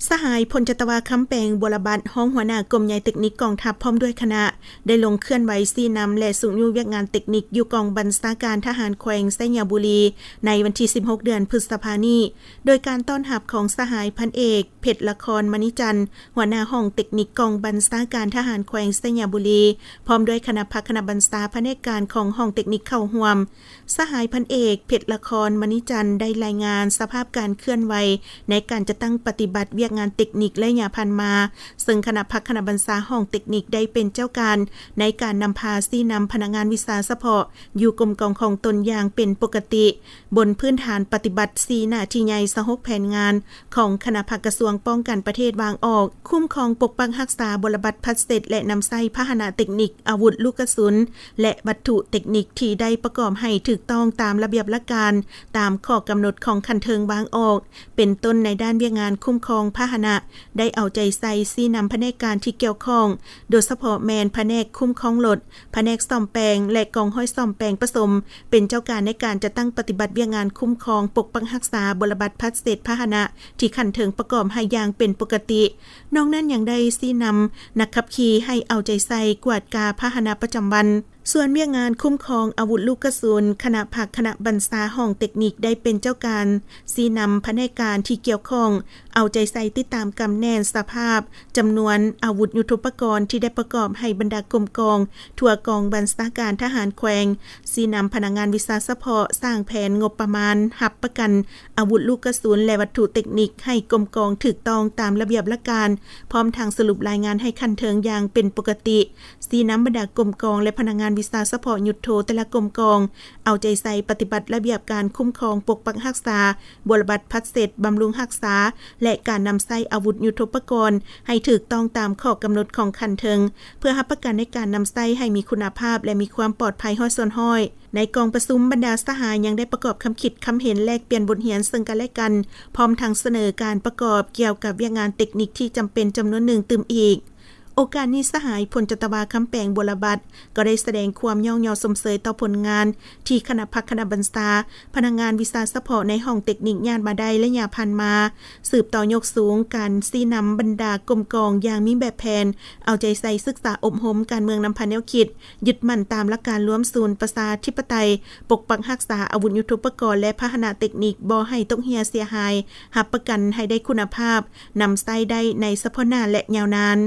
ສະຫາຍ ພົນຈັດຕະວາ ຄຳແປງ ບົວລະບັດ ຮອງຫົວໜ້າກົມໃຫຍ່ເຕັກນິກກອງທັບ ພ້ອມດ້ວຍຄະນະ ໄດ້ລົງເຄື່ອນໄຫວຊີ້ນຳ ແລະ ຊຸກຍູ້ວຽກງານເຕັກນິກ ຢູ່ກອງບັນຊາການທະຫານແຂວງໄຊຍະບູລີ ໃນວັນທີສິບຫົກ ເດືອນພຶດສະພານີ້ ໂດຍການຕ້ອນຮັບຂອງສະຫາຍ ພັນເອກ ເພັດລະຄອນ ມະນີຈັນ ຫົວໜ້າຫ້ອງເຕັກນິກກອງບັນຊາການທະຫານແຂວງໄຊຍະບູລີ ພ້ອມດ້ວຍຄະນະພັກຄະນະບັນຊາພະແນກການຂອງຫ້ອງເຕັກນິກເຂົ້າຮ່ວມ. ສະຫາຍ ພັນເອກ ເພັດລະຄອນ ມະນີຈັນ ໄດ້ລາຍງານສະພາບການເຄື່ອນໄຫວໃນການຈັດຕັ້ງປະຕິບັດວຽກງານເຕັກນິກໄລຍະຜ່ານມາ, ເຊິ່ງຄະນະພັກຄະນະບັນຊາຫ້ອງເຕັກນິກໄດ້ເປັນເຈົ້າການໃນການນຳພາຊີ້ນຳພະນັກງານວິຊາສະເພາະຢູ່ກົມກອງຂອງຕົນຢ່າງເປັນປົກກະຕິ, ບົນພື້ນຖານປະຕິບັດສີ່ໜ້າທີ່ໃຫຍ່ ຊາວຫົກແຜນງານຂອງຄະນະພັກກະຊວງປ້ອງກັນປະເທດວາງອອກ, ຄຸ້ມຄອງປົກປັກຮັກສາບົວລະບັດພັດເສັດ ແລະ ນຳໃຊ້ພາຫະນະເຕັກນິກ, ອາວຸດລູກກະສຸນ ແລະ ວັດຖຸເຕັກນິກທີ່ໄດ້ປະກອບໃຫ້ຖືກຕ້ອງຕາມລະບຽບຫຼັກການ, ຕາມຂໍ້ກຳນົດຂອງຂັ້ນເທິງວາງອອກ, ເປັນຕົ້ນໃນດ້ານວຽກງານຄຸ້ມຄອງພາຫະນະ, ໄດ້ເອົາໃຈໃສ່ຊີ້ນຳພະແນກການທີ່ກ່ຽວຂ້ອງ, ໂດຍສະເພາະແມ່ນພະແນກຄຸ້ມຄອງລົດ, ພະແນກສ້ອມແປງ ແລະ ກອງຮ້ອຍສ້ອມແປງປະສົມ ເປັນເຈົ້າການໃນການຈັດຕັ້ງປະຕິບັດວຽກງານຄຸ້ມຄອງປົກປັກຮັກສາບົວລະບັດພັດເສັດພາຫະນະທີ່ຂັ້ນເທິງປະກອບໃຫ້ຢ່າງເປັນປົກກະຕິ. ນອກນັ້ນຍັງໄດ້ຊີ້ນຳນັກຂັບຂີ່ໃຫ້ເອົາໃຈໃສ່ກວດກາພາຫະນະປະຈຳວັນ. ສ່ວນວຽກງານຄຸ້ມຄອງອາວຸດລູກກະສຸນ, ຄະນະພັກຄະນະບັນຊາຫ້ອງເຕັກນິກໄດ້ເປັນເຈົ້າການຊີ້ນຳພະແນກການທີ່ກ່ຽວຂ້ອງ ເອົາໃຈໃສ່ຕິດຕາມກຳແໜ້ນສະພາບ, ຈຳນວນອາວຸດຍຸດໂທປະກອນທີ່ໄດ້ປະກອບໃຫ້ບັນດາກົມກອງທົ່ວກອງບັນຊາການທະຫານແຂວງ, ຊີ້ນຳພະນັກງານວິຊາສະເພາະ, ສ້າງແຜນງົບປະມານ, ຮັບປະກັນອາວຸດລູກກະສຸນ ແລະ ວັດຖຸເຕັກນິກໃຫ້ກົມກອງຖືກຕ້ອງຕາມລະບຽບຫຼັກການ, ພ້ອມທັງສະຫຼຸບລາຍງານໃຫ້ຂັ້ນເທິງຢ່າງເປັນປົກກະຕິ, ຊີ້ນຳບັນດາກົມກອງ ແລະ ພະນັກງານວິຊາສະເພາະຍຸດໂທແຕ່ລະກົມກອງ ເອົາໃຈໃສ່ປະຕິບັດລະບຽບການຄຸ້ມຄອງປົກປັກຮັກສາ ບົວລະບັດພັດເສັດ, ບຳລຸງຮັກສາ ແລະ ການນຳໃຊ້ອາວຸດຍຸດໂທປະກອນໃຫ້ຖືກຕ້ອງຕາມຂໍ້ກຳນົດຂອງຂັ້ນເທິງ, ເພື່ອຮັບປະກັນໃນການນຳໃຊ້ໃຫ້ມີຄຸນນະພາບ ແລະ ມີຄວາມປອດໄພຮ້ອຍສ່ວນຮ້ອຍ. ໃນກອງປະຊຸມ, ບັນດາສະຫາຍຍັງໄດ້ປະກອບຄຳຄິດຄຳເຫັນ, ແລກປ່ຽນບົດຮຽນເຊິ່ງກັນແລະກັນ, ພ້ອມທັງສະເໜີການປະກອບກ່ຽວກັບວຽກງານເຕັກນິກທີ່ຈຳເປັນຈຳນວນໜຶ່ງຕື່ມອີກ. ໂອກາດນີ້, ສະຫາຍ ພົນຈັດຕະວາ ຄຳແປງ ບົວລະບັດ ກໍໄດ້ສະແດງຄວາມຍ້ອງຍໍຊົມເຊີຍຕໍ່ຜົນງານທີ່ຄະນະພັກຄະນະບັນຊາ, ພະນັກງານວິຊາສະເພາະໃນຫ້ອງເຕັກນິກຍາດມາໄດ້ໄລຍະຜ່ານມາ, ສືບຕໍ່ຍົກສູງການຊີ້ນຳບັນດາກົມກອງຢ່າງມີແບບແຜນ, ເອົາໃຈໃສ່ສຶກສາອົບຮົມການເມືອງນຳພາແນວຄິດ, ຍຶດໝັ້ນຕາມຫຼັກການລວມສູນປະຊາທິປະໄຕ, ປົກປັກຮັກສາອາວຸດຍຸດໂທປະກອນ ແລະ ພາຫະນະເຕັກນິກບໍ່ໃຫ້ຕົກເຮ່ຍເສຍຫາຍ, ຮັບປະກັນໃຫ້ໄດ້ຄຸນນະພາບ, ນຳໃຊ້ໄດ້ໃນສະເພາະໜ້າ ແລະ ຍາວນານ.